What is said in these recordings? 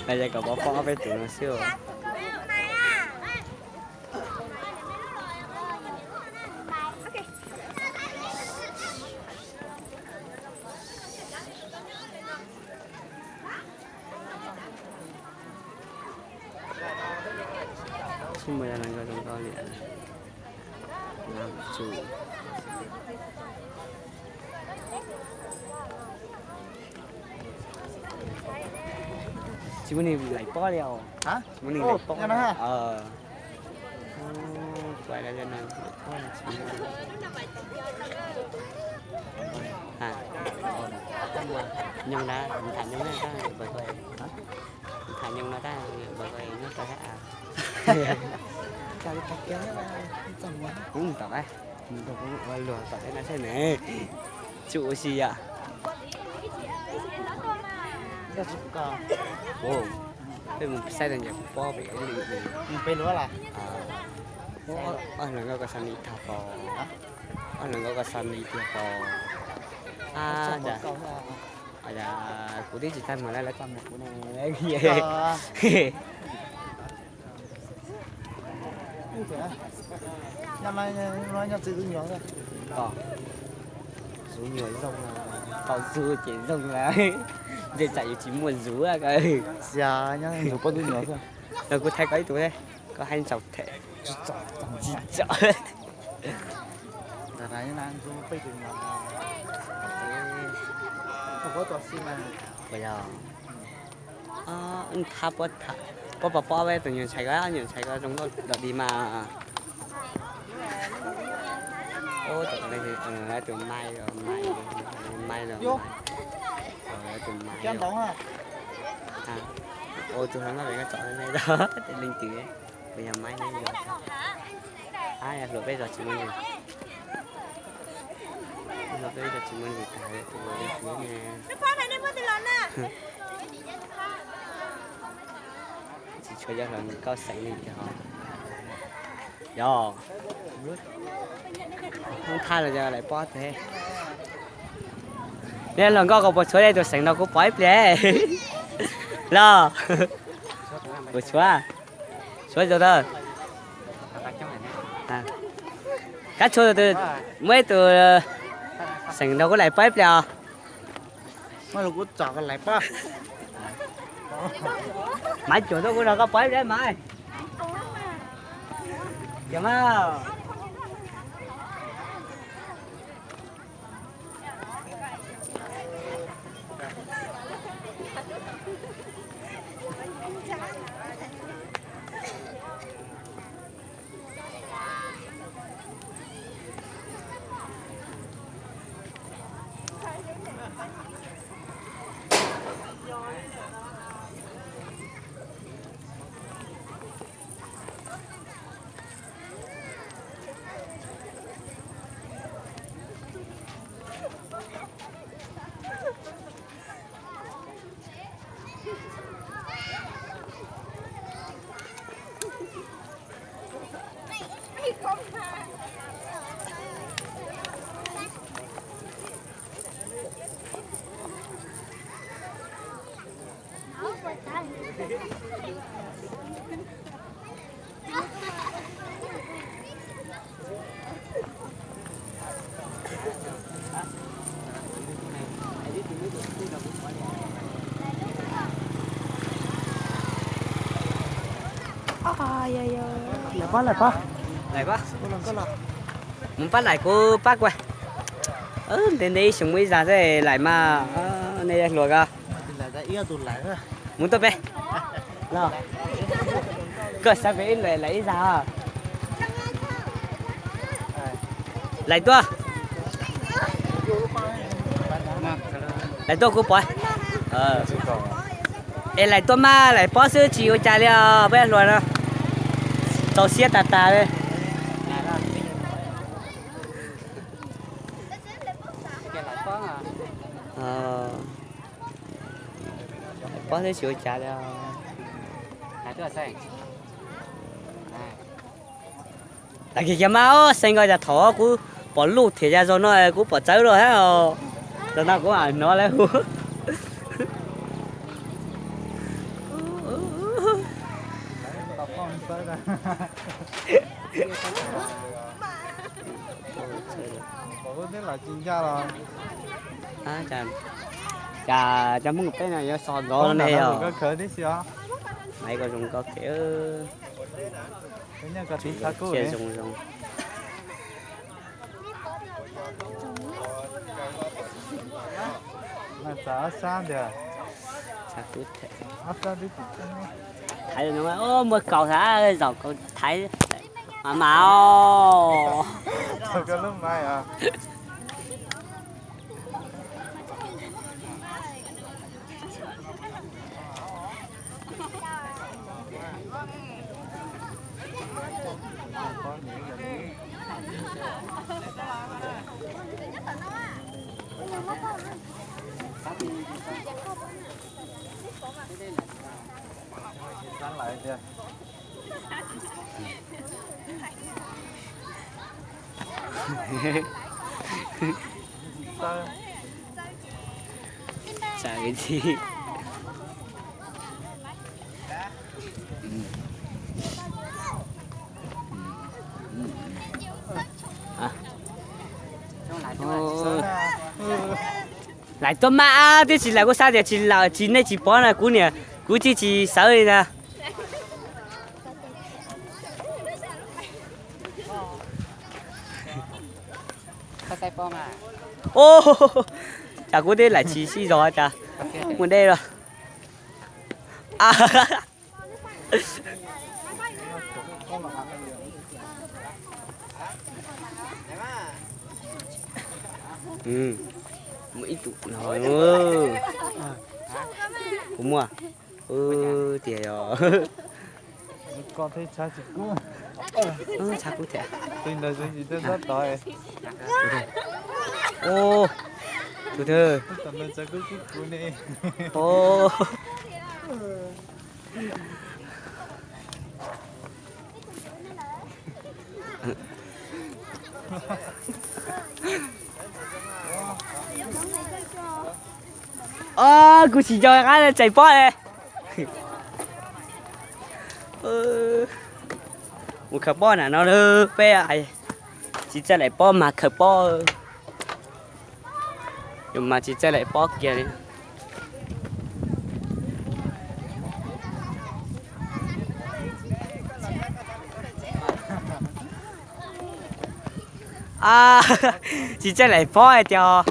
Nws yog kom pov pob peb tus no xwb. Tsis muaj yam zoo nkauj li. Tsis muaj neeg laim pob li os. Tsis muaj neeg laim pob. Nyoog na, tham nyoog na, tham nyoog no tab nyob tau thiab. Kuv mus tom, mus tom kuv ua luag tom tej no seb ne. Tsis ua si yom. Peb mus saib tau ncaim kuv pob pem ib lwm. Ob hluas nkauj koj xa li tag pos. Ob hluas nkauj koj xa li tiag pos. Kuv twb tsis tag mus lawm, lawv txaj muag kuv ne. Zuv nyuam zoo, tau zuv ces zoo lawm. Ntshe tsam yuav tsis muaj zuv. Los kuv thaij koj ib tug thiab, koj hais ntsaum thiab. Thab puab tham, puab pov pob peb tus nyuag ntxhais ko, nyuag ntxhais ko zoo nkauj dog dig mas. Tus mai, mai, mai, tus mai. Ua tus hluas nkauj pem koj tsom ne, leej twg, puas yog Maiv ne? Ab, yog hluas peb zos tsis muaj neeg, hluas peb zos tsis muaj neeg tas tus leej twg ne. Tsis tshua yog hluas nkauj xeem li tiag os. Yog, thaj los yog laim pob teg. Nej hluas nkauj ko puas tshuav, tus xeem no kuv pom ib pliag los. Puas tshuav? Tshuav tus tag. Kab tshuav tus, muaj ib tug xeem no kuv laim pob ib pliag os. Maiv cuam tuaj kuv nrog koj pov ib pliag Maiv. Yog mas. Laim pob, laim pob. Mus pab laim kuv pab kuv. Ntev ntev ib xyoo muaj ib zag xwb laim mas. Nej hluas ko. Mus tuaj peb. Koj xav peb ib laim ib zag. Laim tuaj. Laim tuaj kuv pov. Es laim tuaj mas laim pob xwb tsis ua cas li os peb hluas no. Txaus siab tas tas li. Laim pob xwb tsis ua cas li. Tag kis kiag mas, xeev ko cas thaum kuv pom luj thiab, yog zaum no kuv pom txawv lawm thiab os. Zaum no kuv hnov lawv hu. Cas cov Hmoob peb no yuav so ntxov ne yog. Maiv ko zoo nkauj thiab. Zoo zoo. Thaiv muaj kaus, zaum kaus thaiv mas mas. Lawv tuaj maj ab, twb tsis lawv kuj xav tias tsis lawm, tsis nej tsis pov na, kuv niam kuv tsis tsis sawv li ntag. Cas kuv twb laim tsis sib zog cas, mus deb los. Muaj ib tug no, kuv muaj, tiag yog. Tshab kub thiab. Tus twg? Kuv tsis nco qab txais pob li. Mus khaws pob na no, peb tsis txawj laim pob mas khaws pob. Yus mas tsis txawj laim pob kiag li. Tsis txawj laim pob tiag.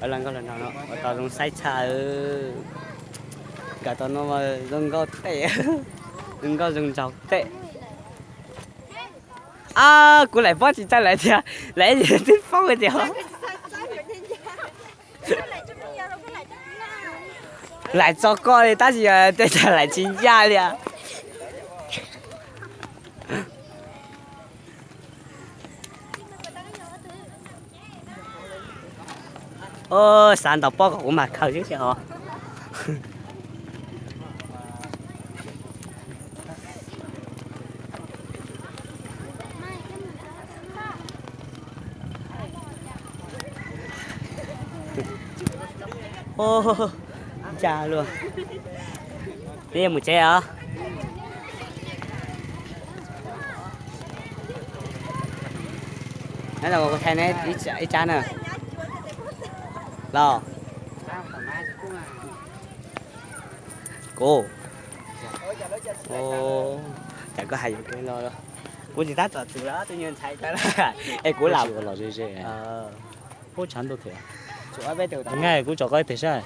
Lawv nkauj los no ua tau zoo saib tshaj. Nkawd tau no zoo nkauj teb, zoo nkauj zoo nraug teb. Kuv laim pob tsis txawj laim tiag, laim ib yam twb poob tiag. Laim txog koj li tab sis yog tej tag laim tsis ncaj li. Xav ntaus pob kom kuv mam khaws xwb tiag os. Ncaj luaj. Peb yuav mus tsev os. Nyob zoo, kuv thaij neb ib tsab na. Los. Kuv, cas koj hais yuav kev los, kuv tsis tab tom txwm los tus nyuag ntxhais tau, es kuv lam los ze ze. Pub tshav ntuj thiab. Nyob kuv tso koj ib teg saib.